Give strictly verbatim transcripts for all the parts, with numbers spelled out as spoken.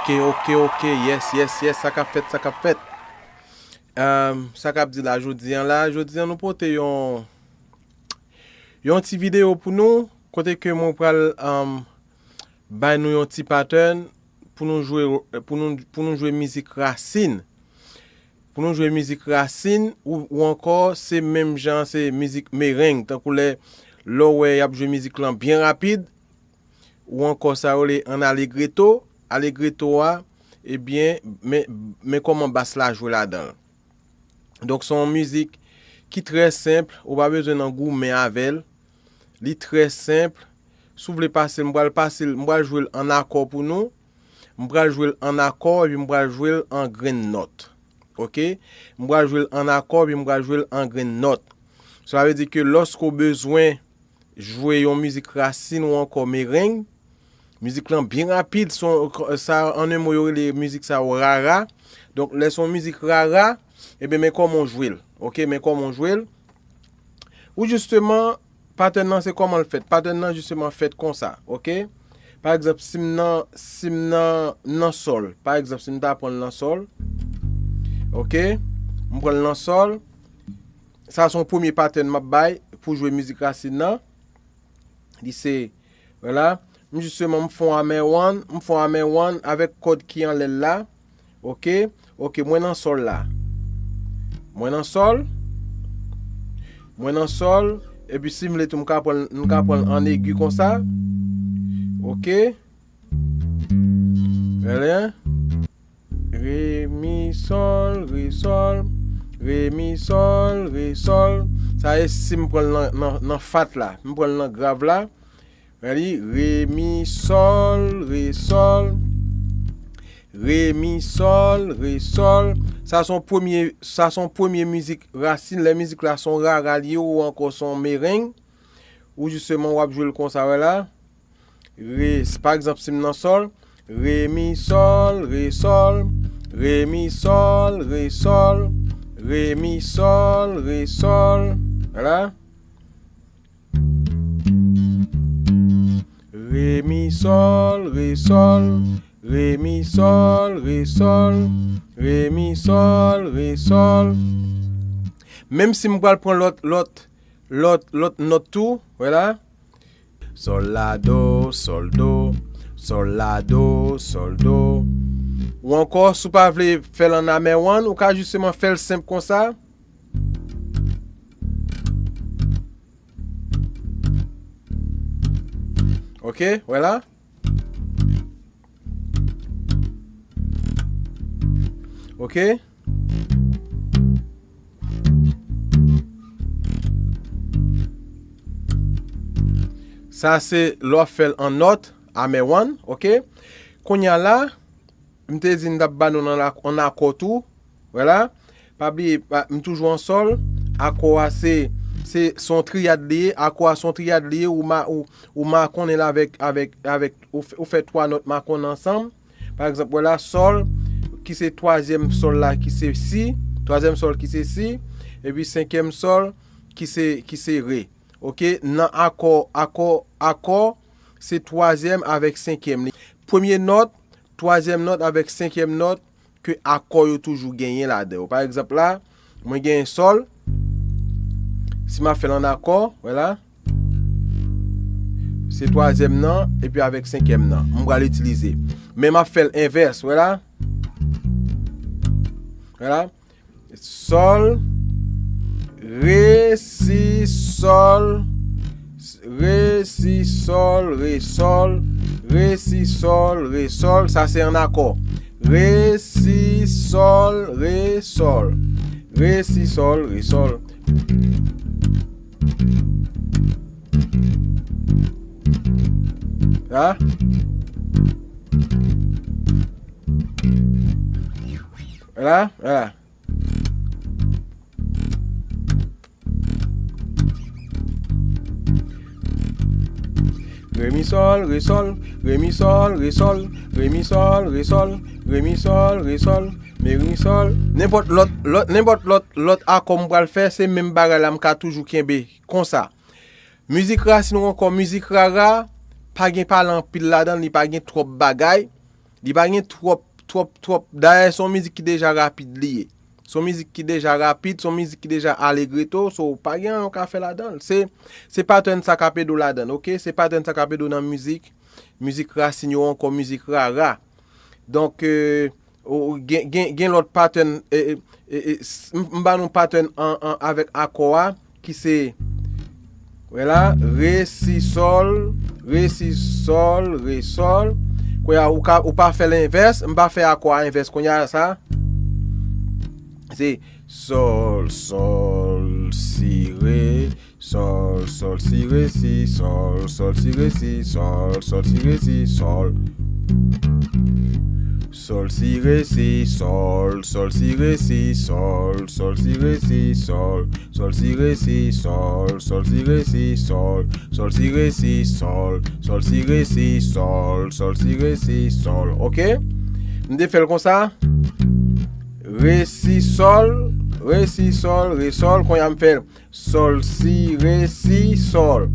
Ok, ok, ok, yes, yes, yes, sa k ap fèt, sa k ap fèt. Em, sa k ap di la jodi an la, jodi an nou pote yon, yon ti videyo pou nou, kote ke mwen pral, em, bay nou yon ti pattern pou nou jwe, pou nou, pou nou jwe mizik rasin. Pou nou jwe mizik rasin, ou, ou ankò se menm jan, se mizik mereng, tankou lè, lè w wè y ap jwe mizik lan byen rapid, ou ankò sa yo rele an alegreto. Alegreto a, ebyen, men, men kòman bas la jwe ladan l. Donk, se yon mizik ki trè senp, ou pa bezwen nan goumen avè l. Li trè senp. Si w vle pase l, m pral pase l, m pral jwe l an akò pou nou. M pral jwe l an akò, epi m pral jwe l an grenn nòt. Ok? M pral jwe l an akò, epi m pral jwe l an grenn nòt. Sa vle di ke lòske w bezwen jwe yon mizik rasin ou ankò mereng, mizik lan byen rapid, se yon, sa, an en mo, yo rele mizik sa yo rara. Donk, lè se yon mizik rara, ebyen, men kòman w jwe l. Ok? Men kòman w jwe l. Ou jisteman, pattern nan se kòman l fèt. Pattern nan jisteman fèt konsa, ok? Pa egzanp, si m nan, si m nan, nan sòl. Pa egzanp, si m ta pran l nan sòl. Ok? M pran l nan sòl. Sa se yon premye pattern m ap bay pou jwe mizik rasin nan. Li se, vwala. M jisteman, m fè yon amè one, m fè yon amè one avèk kòd ki anlè l la. Ok? Ok, mwen nan sòl la. Mwen nan sòl. Mwen nan sòl. Epi si m vle tou, m ka pran, m ka pran l an egi konsa. Ok? Rele. Re, mi, sòl, re, sòl. Re, mi, sòl, re, sòl. Sa e si m pran l nan, nan, nan fat la. M pran l nan grav la. Rele. Re, mi, sòl, re, sòl. Re, mi, sòl, re, sòl. Sa se yon premye, sa se yon premye mizik rasin. Lè mizik la se yon rara li ye ou ankò se yon mereng. Ou jisteman w ap jwe l konsa, vwala. Re, pa egzanp, si m nan sòl, re, mi, sòl, re, sòl, re, mi, sòl, re, sòl, re, mi, sòl, re, sòl. Vwala. Re, mi, sòl, re, sòl, re, mi, sòl, re, sòl, re, mi, sòl, re, sòl. Menm si m pral pran lòt, lòt, lòt, lòt nòt tou, vwala. Sòl la do, sòl do, sòl la do, sòl do. Ou ankò, si w pa vle fè l an amè one, ou ka jisteman fè l senp konsa. Ok, vwala. Ok. Sa se lè w ap fè l an nòt, amè one, ok. Kounye a la, m te di m t ap ba nou nan la, an akò tou. Vwala. Pa bliye, pa, m toujou an sòl. Akò a se, se, se yon triyad li ye. Akò a se yon triyad li ye. Ou ma, ou, ou makonnen l avèk, avèk, avèk, ou fè, ou fè twa nòt makonnen ansanm. Pa egzanp, vwala sòl, ki se twazyèm sòl la, ki se si, twazyèm sòl ki se si, epi senkyèm sòl ki se, ki se re. Ok, nan akò, akò, akò, se twazyèm avèk senkyèm li. Premye nòt, twazyèm nòt avèk senkyèm nòt ke akò yo toujou genyen ladan yo. Pa egzanp la, mwen genyen sòl. Si m ap fè l an akò, vwala. Se twazyèm nan, epi avèk senkyèm nan. M pral itilize. Men m ap fè l envès, vwala. Vwala. Sòl, re, si, sòl, re, si, sòl, re, sòl, re, si, sòl, re, sòl. Sa se an akò. Re, si, sòl, re, sòl. Re, si, sòl, re, sòl. La. La, la. Re, mi, sòl, re, sòl, re, mi, sòl, re, sòl, re, mi, sòl, re, sòl, re, mi, sòl, re, sòl, re, mi, sòl. Nenpòt lòt, lòt, nenpòt lòt, lòt akò m pral fè, se menm bagay la m ka toujou kenbe konsa. Mizik rasin ou ankò mizik rara, pa gen pale anpil ladan l, li pa gen twòp bagay. Li pa gen twòp, twòp, twòp. Dayè, se yon mizik ki deja rapid li ye. Se yon mizik ki deja rapid, se yon mizik ki deja alegreto, so pa gen anyen w ka fè ladan l. Se, se patèn sa k ap ede w ladan l, oke? Se patèn sa k ap ede w nan mizik, mizik rasin yo ankò, mizik rara. Donk, e, ou, ou gen, gen, gen lòt patèn, e, e, e, e, s-, m, m ba nou patèn an, an, avèk akò a, ki se, wè la, re, si, sòl, re, si, sòl, re, sòl. Kounye a, ou ka, ou pa fè l envès, m pa fè akò a envès. Kounye a, sa, se sòl, sòl, si, re, sòl, sòl, si, re, si, sòl, sòl, si, re, si, sòl, sòl, si, re, si, sòl. Sòl, si, re, si, sòl, sòl, si, re, si, sòl, sòl, si, re, si, sòl, sòl, si, re, si, sòl, sòl, si, re, si, sòl, sòl, si, re, si, sòl, sòl, si, re, si, sòl, sòl, si, re, si, sòl. Oke? M te fè l konsa. Re, si, sòl, re, si, sòl, re, sòl. Kounye a m fè l. Sòl, si, re, si, sòl.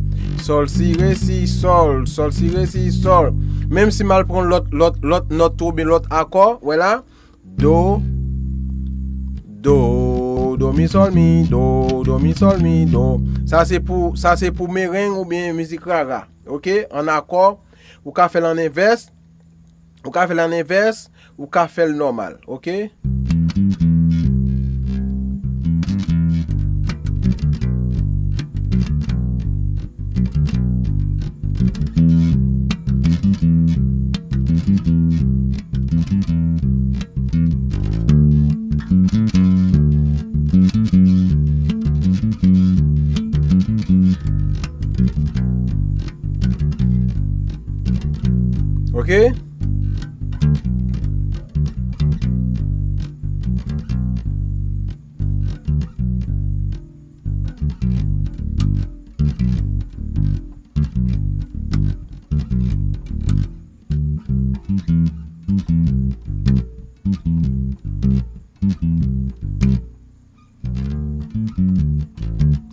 Sòl, si, re, si, sòl. Sòl, si, re, si, sòl. Menm si m al pran lòt, lòt, lòt nòt oubyen lòt akò, wè la. Do, do, do, mi, sòl, mi, do, do, mi, sòl, mi, do. Sa se pou, sa se pou mereng oubyen mizik rara. Oke? An akò, ou ka fè l an envès. Ou ka fè l an envès, ou ka fè l nòmal, oke? Oke?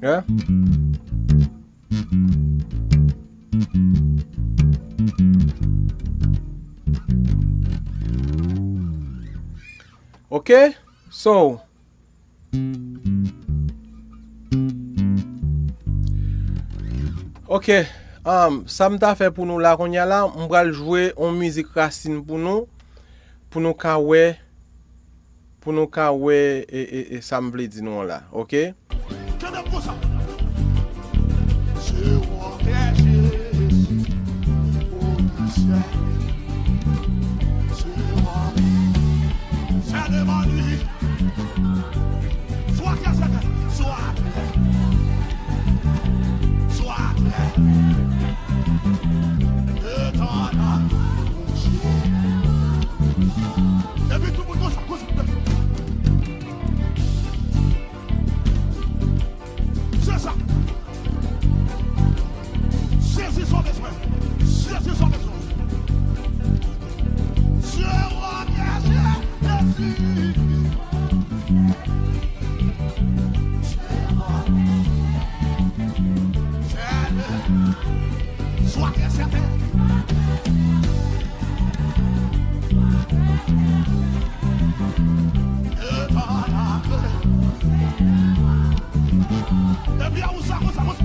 Hein? Ok, so. Ok, um, sa m ta fè pou nou la kounye a la, m pral jwe yon mizik rasin pou nou, pou nou ka wè, pou nou ka wè, e, e, e sa m vle di nou an la, ok? Kenbe m konsa. Se wòkè Jezi, o nan syèl. Se wòkè. Sè de mani. Swa kè sè kè. Swa kè. Swa kè. Epi tout moun konsa, konsa. Se sa. Sezi sa w bezwen. Sezi sa w bezwen. Sè wòkè Jezi. Swa kè sè kè. Epi a ou sa, konsa, konsa.